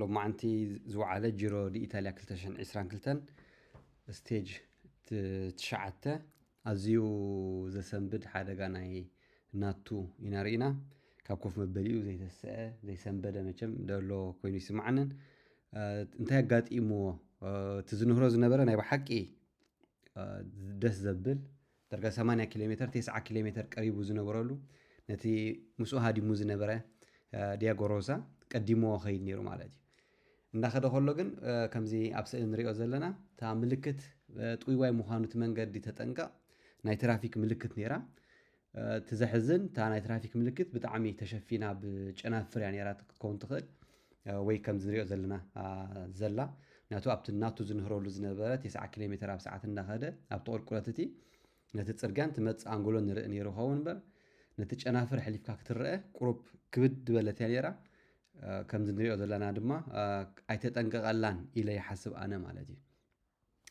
ሎማዓንቲ ዝወዓለ ጂሮ ዲ ኢታልያ ክልተ ሽሕን ዕስራን ክልተን ስቴጅ ት-፣ ትሽዓተ ኣዝዩ ዘሰንብድ ሓደጋ ናይ ናቱ ኢና ርኢና። ካብ ኮፍ መበሊኡ ዘይተሰአ ዘይሰንበደ መቸም ደሎ ኮይኑ ይስምዓንን። እ፣ እንታይ ኣጋጢምዎ? እ፣ እቲ ዝንህሮ ዝነበረ ናይ ብሓቂ እ፣ ደስ ዘብል ዳርጋ ሰማንያ ኪሎ ሜትር፣ ተስዓ ኪሎ ሜትር ቀሪቡ ዝነበረሉ፣ ነቲ ምስኡ ሃዲሙ ዝነበረ፣ እ፣ ዲያጎ ሮሳ ቀዲምዎ ኸይድ ነይሩ ማለት እዩ። እንዳኸደ ከሎ ግን፣ እ፣ ከምዚ ኣብ ስእሊ ንሪኦ ዘለና፣ እታ ምልክት፣ እ፣ ጥውይዋይ ምዃኑ እቲ መንገዲ ተጠንቀቕ ናይ ትራፊክ ምልክት ነይራ። እ፣ እቲ ዘሕዝን እታ ናይ ትራፊክ ምልክት ብጣዕሚ ተሸፊና ብጨናፍር እያ ነይራ ክትከውን ትኽእል። እ፣ ወይ ከምዚ ንሪኦ ዘለና፣ አ፣ ዘላ። ምክንያቱ ኣብቲ ናቱ ዝንህረሉ ዝነበረ ተስዓ ኪሎ ሜትር ኣብ ሰዓት እንዳኸደ ኣብቲ ቁልቁለት እቲ ነቲ ጽርግያን ትመጽእ ኣንጎሎ ንርኢ ነይሩ ኸውን እምበር፣ ነቲ ጨናፍር ሕሊፍካ ክትረአ ቁሩብ ክብድ ዝበለት እያ ነይራ። እ፣ ከምዚ ንሪኦ ዘለና ድማ፣ እ፣ ኣይተጠንቀቐላን ኢለ ይሓስብ ኣነ ማለት እዩ።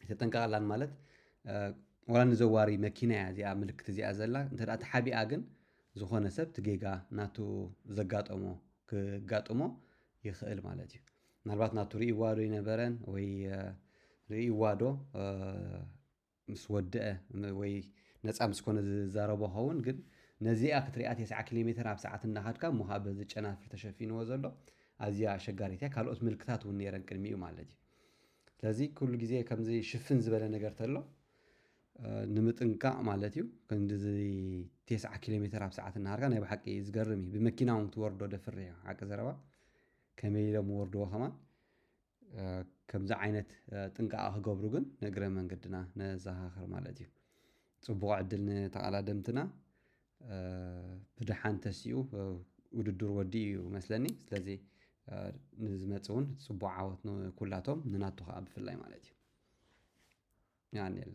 ኣይተጠንቀቐላን ማለት፣ እ፣ ወላ ንዘዋሪ መኪና እያ እዚኣ ምልክት እዚኣ ዘላ። እንተ ደኣ ተሓቢኣ ግን ዝኾነ ሰብ እቲ ጌጋ ናቱ ዘጋጠሞ ክጋጥሞ ይኽእል ማለት እዩ። ምናልባት ናቱ ርእይዋ ዶ ይነበረን ወይ፣ እ፣ ርእይዋ ዶ፣ እ፣ ምስ ወደአ ም-፣ ወይ ነጻ ምስ ኮነ ዝዛረቦ ኸውን፣ ግን ነዚኣ ክትሪኣ ተስዓ ኪሎ ሜትር ኣብ ሰዓት እናኸድካ እሞ ኸኣ በዚ ጨናፍር ተሸፊንዎ ዘሎ ኣዝያ ኣሸጋሪት እያ። ካልኦት ምልክታት እውን ነይረን ቅድሚኡ ማለት እዩ። ስለዚ ኩሉ ግዜ ከምዚ ሽፍን ዝበለ ነገር ተሎ፣ እ፣ ንምጥንቃቕ ማለት እዩ። ክንድዚ ተስዓ ኪሎ ሜትር ኣብ ሰዓት እናኸድካ ናይ ብሓቂ ዝገርም እዩ። ብመኪና እውን ክትወርዶ ደፍር እዩ፣ ሓቂ ዘረባ። ከመይ ኢሎም ወርድዎ ከማን? እ፣ ከምዚ ዓይነት፣ እ፣ ጥንቃቐ ክገብሩ ግን ንእግረ መንገድና ነዘኻኽር ማለት እዩ። ጽቡቕ ዕድል ንተቐዳደምትና። እ፣ ብደሓን ተሲኡ፣ እ፣ ውድድር ወዲኡ እዩ መስለኒ። ስለዚ፣ እ፣ ንዝመጽእ እውን ጽቡቕ ዓወት ንኩላቶም፣ ንናቱ ከኣ ብፍላይ ማለት እዩ። ያኔለ።